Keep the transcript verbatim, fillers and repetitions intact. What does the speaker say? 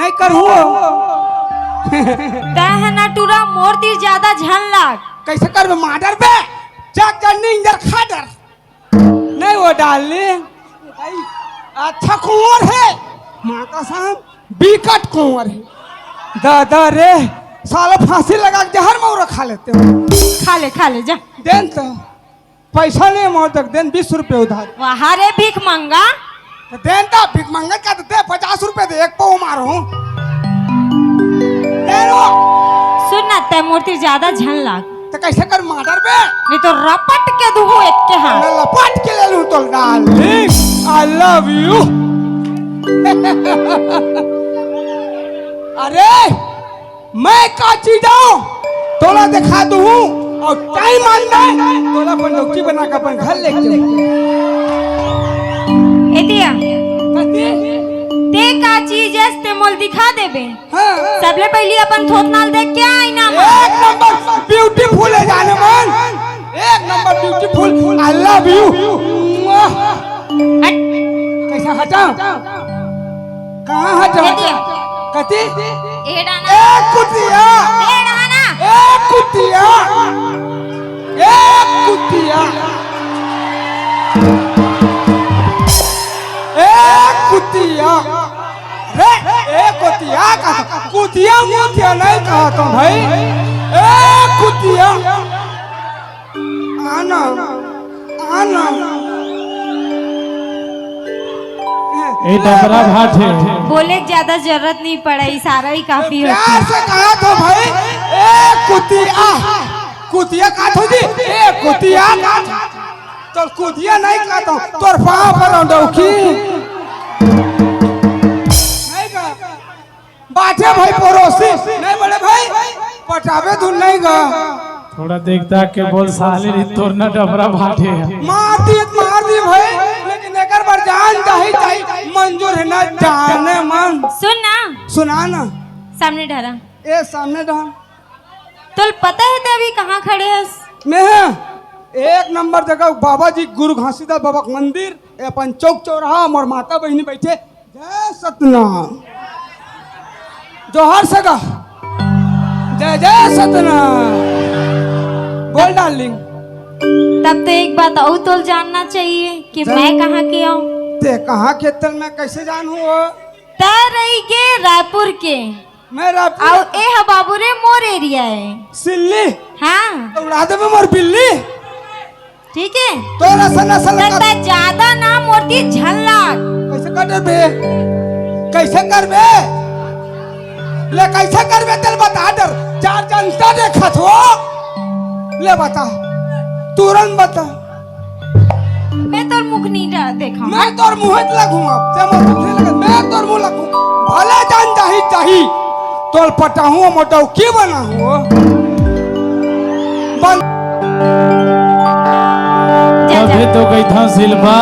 नहीं करहूँ। तैं ह ना टूरा, मोर तीर ज्यादा झन लाग। कैसे करबे मार डरबे? जा जन्नी इंजर खा डर। नहीं वो डार्लिंग, अच्छा कुंवर हे, माँ कसम, बिकट कुंवर हे। दादा रे, साला फांसी लगा के जहर मौरा खा लेते हो। खा ले, खा ले, जा। देन तो पैसा नहीं मोर तक, देन बीस रुपये उधार। वाह रे भीख मंगा। तो देन तो भीख मंगा का तो दे, पचास रुपये दे, एक पाव मारो। देन वो। सुन ना, तैं मोर तीर ज्यादा झन लाग। तो कैसे कर मार डरबे? नहीं तो रपट के दुहूँ एक के हाथ। मैं लपट के ले लूँ तो डार्लिंग, I love you। अरे, मैं का चीज हूँ, तोला दिखा दूँ, और टाइम आन दे, तोला अपन डौकी बना के अपन घर ले जाऊँ। एतिया। कथी? तैं का चीज हस, तैं मोला दिखा देबे। हाँ। सबले पहिली अपन थोथना ल देख के आईना म। एक नंबर ब्यूटीफुल हे जाने मन, एक number beautiful, I love you। हट। कैसा हटा? कहाँ हटा? ये दिया। कथी? ए डाना। ए कुतिया। ए डाना। ए कुतिया। ए कुतिया। ए कुतिया। रे, ए कुतिया का, कुतिया मुतिया नहीं कहा तो भाई। ए कुतिया। आना, आना। ए डबरा भाट हे। बोले के ज्यादा जरूरत नहीं पड़ा, इशारा ही काफी होता प्यार है। से कहा तो भाई, ए कुतिया, कुतिया कहा तो जी, ए कुतिया कहा तो, तो कुतिया नहीं कहा तो, तोर पाँव पर डौकी। नहीं कहा। बाटे भाई पड़ोसी, नहीं बड़े भाई, पटावे धुन नहीं गा। थोड़ा देख दाख के बोल साले, नहीं तोर ना डबरा भाटे है। मार दी, मार दी भाई, लेकिन एकर बर जान चाही, चाही, मंजूर है ना जाने मन। सुन ना। सुना ना। सामने डरा। ए सामने डरा। तोल पता है ते अभी कहाँ खड़े हस? मैं एक नंबर जगह बाबा जी गुरु घासीदास बाबा के मंदिर, ए अपन चौक चौराहा, मोर माता बहिनी बैठे, जय सतनाम। जोहार सगा। जय जय सतनाम। बोल डार्लिंग। तब तो एक बात अउ तोल जानना चाहिए कि मैं कहाँ के आऊँ। ते कहाँ के तल मैं कैसे जानहूँ वो? तै रही के रायपुर के। मैं रायपुर अउ ए ह बाबू रे मोर एरिया है। सिल्ली। हाँ। तो उड़ा देबे मोर बिल्ली। ठीक है। तोर असन नसल तक कर। तै ज्यादा ना मोर तीर झन लाग। कैसे कर देबे? कैसे करबे? ले कैसे करबे तेल बता डर। चार जनता देखत हो। ले बता। तुरंत बता। मैं तोर मुख नहीं डा-, देखा। मैं तोर मुँह लगूँ अब। ते मोर मुँह नहीं लगे। मैं तोर मुँह लगूँ। भले जान जाही, जाही। तोल पटाहूँ, मोटऊ की बनाहूँ? बन- जा, जा। तभी तो कही था शिल्पा।